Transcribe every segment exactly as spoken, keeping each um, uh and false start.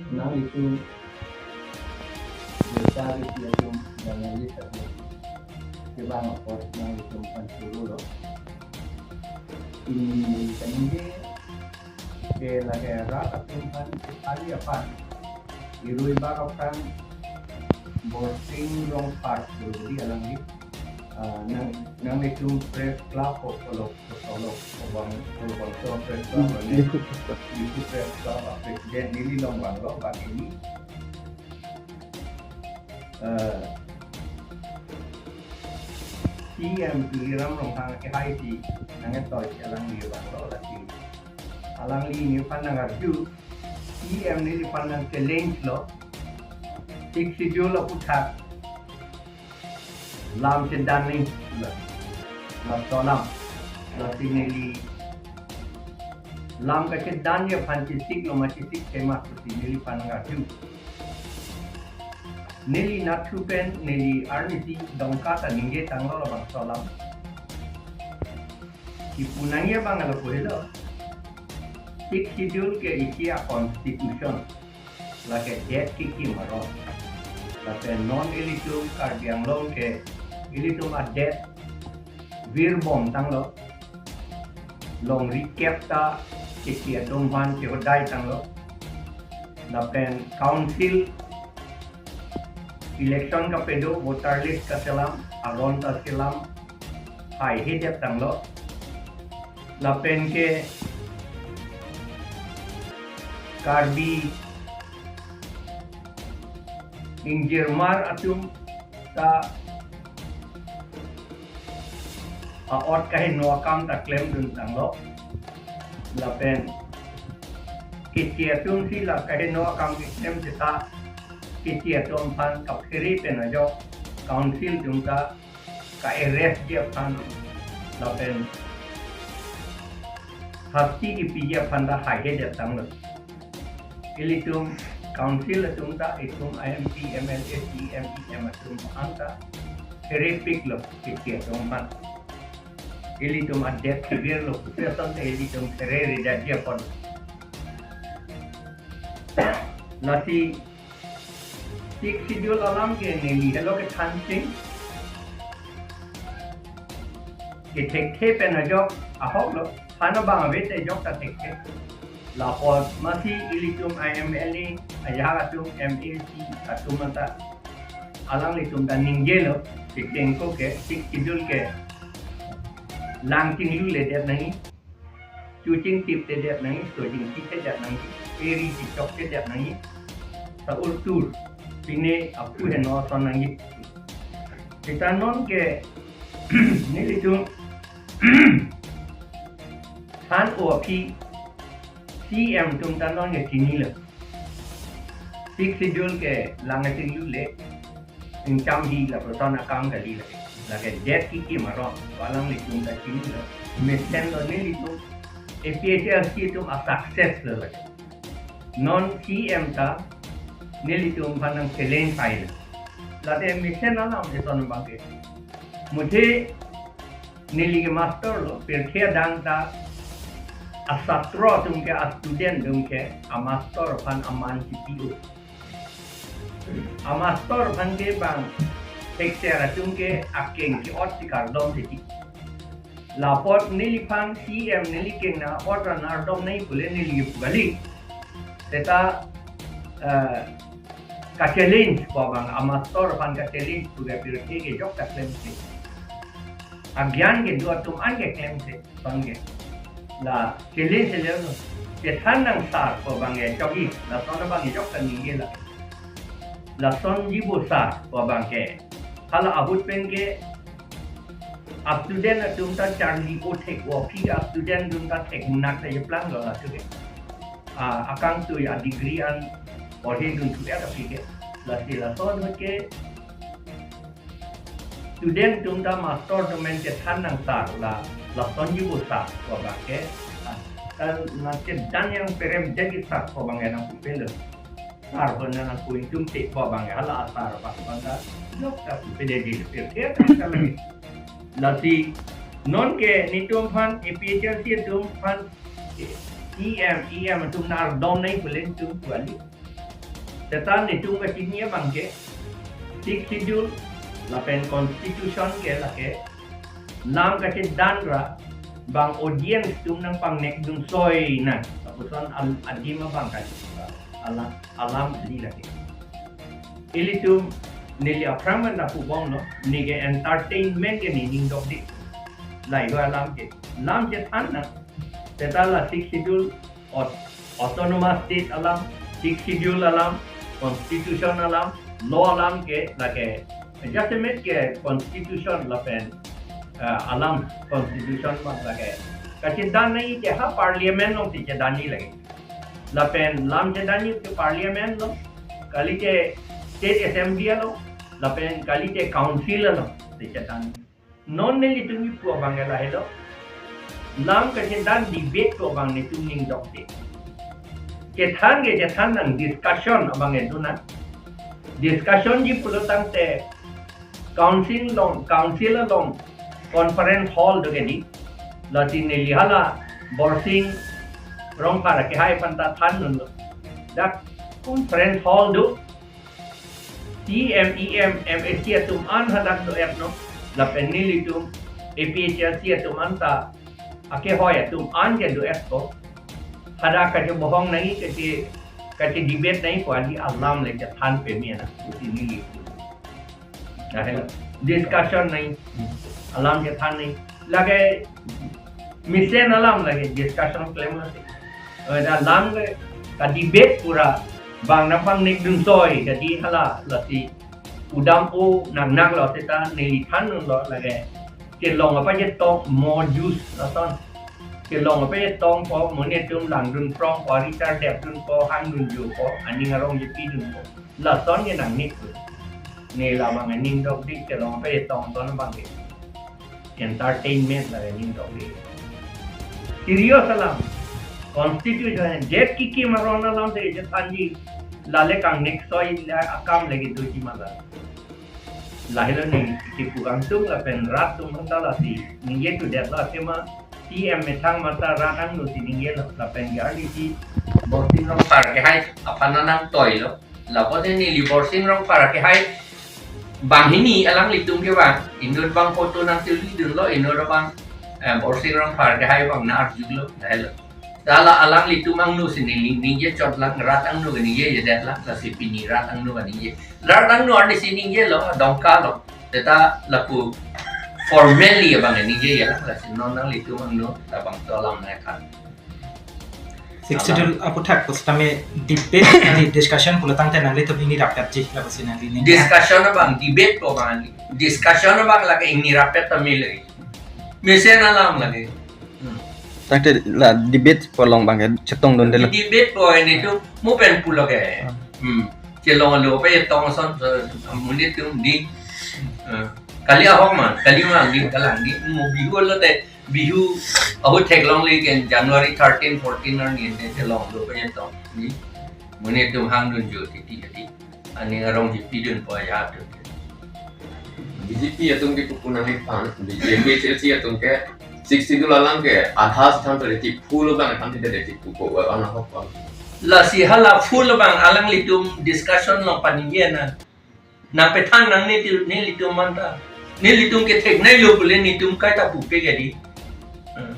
Nanglitum, desa isi atum, dan nanglitum, kevang apot nanglitum aphan choro lo. Pini kaningje ke lake rat atum aphan, kali aphan, irui bak aphan, Borsing Rongphar Kurudi alangli, ah, nang, nanglitum press club ko kolok, ko kolok, ko bang, ko bangso press club, hmm, ne, Diphu Press Club. Diphu Press Club a president neli along vanglo, bang neli, eh, C M Tuliram Ronghang ke hai si, nang etoi alangli vanglo, lasi alangli neliphan nangarju, C M neliphan nang challenge lo, Sixth Schedule aputhak lam chedan nangji, la, laso alam, lasi neli lam kachedanji aphan chesik lo ma chesik tema pusi neliphan nangarju. Neli nathu pen neli arnisi Dongka ta ningje tanglo labangso alam. Kipu nangji abang lapu helo. Sixth Schedule ke isi a constitution. Lake det kekim aron. Lapen non ilitum Karbi Anglong ke ilitum adet virbom tanglo. Longri kep ta Keche atum aphan kehodai tanglo. Lapen council election kapedo, voter list kaselam, aron ta selam, haihedet tanglo. Lapen ke Karbi ingjirmar atum ta a-ot kaheno akam ta klemdun tanglo. Lapen Keche atum si la kaheno akam keklem seta Keche atum aphan kaphere pen ajok council atum ta ka-arrest ji aphan lapen hasti kepiji aphan ta haihedet tanglo. Ilitum council atum ta, itum M P, M L A, C M, E M atum aphan ta pherepiklo Keche atum aphan. Ilitum adet kevirlo, pusi ason ta ilitum phereredet ji apot. Lasi Sixth Schedule alam ke neli helo kethan ching. Kethekthe pen ajok ahok lo, than abang ave te ajok ta thekthe. Lapot masi ilitum M L A, ajahak atum M A C atum anta alanglitum ta ningjelo, kechengko ke, Sixth Schedule ke lang chingluledet nangji, chuching tiptedet nangji, sojing tiptedet nangji, eri chichoktedet nangji, sa-ur tur, pine aphu heno ason nangji. Seta non ke nelitum than-o aphi C M atum ta non ke chinilo. Sixth Schedule ke lang chinglule, ingcham hi lapuson akam kali lake. Lake det kekim aron, alanglitum ta chinilo. Mesenlo nelitum, A P H L C atum a-success lo lake. Non C M ta nelitum aphan nang challenge ailo. Late mesen alam eson abang ke. Muthe neli ke master lo, pirthe adang ta asatro atum ke, a-student atum ke, a-master aphan aman chipi-o. A-master aphan ke bang thekser atum ke akeng ke-ot si kardom titi. Lapot neliphan C M neli keng na ot ra nangkardom nangji pule neli kepu kali. Seta, eh, ka-challenge pu abang, a-master aphan ka-challenge pu ke pirthe ke ajok ta klemse. Agyan kedo atum an ke klemse, ason ke. La challenge le lo. Chethan nang sir pu abang ke chokji, lason abang ke ajok ta ningje la. Lasonji bo sir pu abang ke. Hala ahut pen ke a-student atum ta charli-o thek-o aphi, a-student atum ta thek-nak ta jeplanglo laso ke. Ah, akangtui a-degree an porhi dunthu-et aphi ke. Lasi lason ahut ke student atum ta master atum pen chethan nang sir la, lasonji bo sir pu abang ke. Ah, ta nangchedan yang perem jadi sir pu abang ke nangpupelo. Sir aphan nangpu ingtum te pu abang ke hala a-sir aphan ta ajok ta pupedede pirthe ta lagi. Lasi non ke netum aphan A P H L C atum aphan C M, E M atum nangkardom nangji pule netum pu kali. Seta netum kachini abang ke, Sixth Schedule lapen Constitution ke lake lam kachedan ra bang audience atum nangpangnek dun soi nang. Lapuson al-, adim abang kachi alam, alam di lake. Ilitum neli aphrang man lapu bomlo, neke entertainment ke nening dokde. Lahelo alam ke. Lam chethan nang. Seta la Sixth Schedule, aut-, Autonomous State alam, Sixth Schedule alam, Constitution alam, law alam ke lake, jasemet ke Constitution lapen, eh, alam Constitution abang lake kachedan nangji ke ha Parliament along si chedan nangji lake. Lapen lam chedan nangji ke Parliament along, kalite State Assembly along, lapen kalite Council along si chedan. Non nelitum kipu abang ke lahelo. Lam kachedan debate pu abang netum ning dokde. Chethan ke chethan nang, discussion abang ke dun nang. Discussion ji pulo tangte Council along, Council along conference hall do ke di. Lasi neli hala Borsing Rongphar akehai aphan ta than dunlo. Dak conference hall do, C M, E M, M A C atum an hadak do-etlo, lapen nelitum A P H L C atum anta akehoi atum an ke do-etpo. Hadak kachebohong nangji, kache, kache debate nangji pu adi alam le chethan peme nang, pusi neli. Lahelo, discussion nangji, alam chethan nangji. Lake mesen alam lake discussion klemlo si. Eh, dak lam ke ka debate pura bang nangpangnek dun soi, jadi hala lasi udam o nang nang lo seta neli than dunlo lake. Kelong apachetong mo juice lason. Kelong apachetongpo, monit atum langdun prongpo, richard dep dunpo, hang dunjupo, aning arong jepi dunpo. Lason ke nangnek. Ne labang aning dokde, kelong apachetong ton abang ke entertainment la aning dokde. Serious alam. Constitution, jet kikim aron alam si chethanji. Lale kangnek soi la akam lagi doji mala. Lahelo ne kipu kangtung lapen rat atum aphanta lasi ningje tudet lo, tema C M methang mata rat angno si ningjelo lapen garli si Borsing Rongphar akehai aphan nangtoilo. Lapuson neli Borsing Rongphar akehai banghini alanglitum ke bang, inut bang photo nangtuli dunlo, inut bang, eh, Borsing Rongphar akehai bang na-arjulo, lahelo. Hala alanglitum angno si neli ningje chot lang, rat angno ke ningjejedet lang, lasi pini rat angno ke ningje. Rat angno arni si ningjelo, dongka lo. Seta lapu formally abang ningjeje lang, lasi non nanglitum angno labangso alam nangthan. Sixth Schedule aputhak pusitame debate, di discussion pulo tangte nanglitum ingni rapetji, lapusi nangli ning. Discussion abang, debate pu abang, discussion abang lake ingni rapet tame lagi. Mesen alam lagi. Hmm. Tangte la debate pu along abang ke chetong dundelo. Debate pu netum mo pen pulo ke. Hmm. Chelonglo apachetong ason, eh, monit atum di. Eh, kali ahok ma, kali ma di, kalang di, mo Bihu lote, Bihu ahut theklongle ke January thirteen, fourteen arni ante chelonglo apachetong di. Monit atum hang dunjo titi titi. Aning arong jepi dunpo ajahak atum. B J P atum ke kupu nangliphan, A P H L C atum ke Sixth Schedule alam ke adha si than tadi, full abang than tadi, kupu wa ana hok pa. Lasi hala full abang alanglitum discussion along paningje nang. Nangpethan nang neli, nelitum anta. Nelitum ke theknei lo pule netum kaita pupe ke di. Hmm.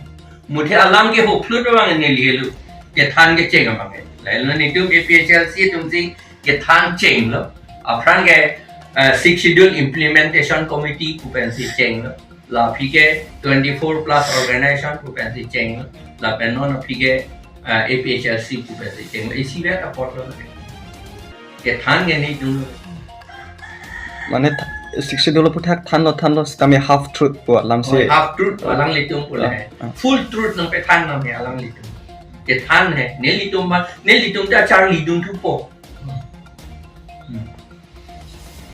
Muthe alam ke hoplut abang neli helo. Kethan kecheng abang ke. Lahelo netum A P H L C atum si kethan chenglo. Aphrang ke, eh, Sixth Schedule Implementation Committee pu pensi chenglo. La aphi ke twenty-four plus organization pu pensi chenglo. Lapen non aphi ke, eh, A P H L C pu pensi chenglo. Isi vet apotlo. Kethan ke netum. Mane th-, Sixth Schedule aputhak thanlo, thanlo sitame half truth pu alam si. Oh, half truth pu alanglitum pu la. Ah, ah. Full truth nangpethan nang he alanglitum. Kethan he, nelitum ba, nelitum ta charli dunthupo.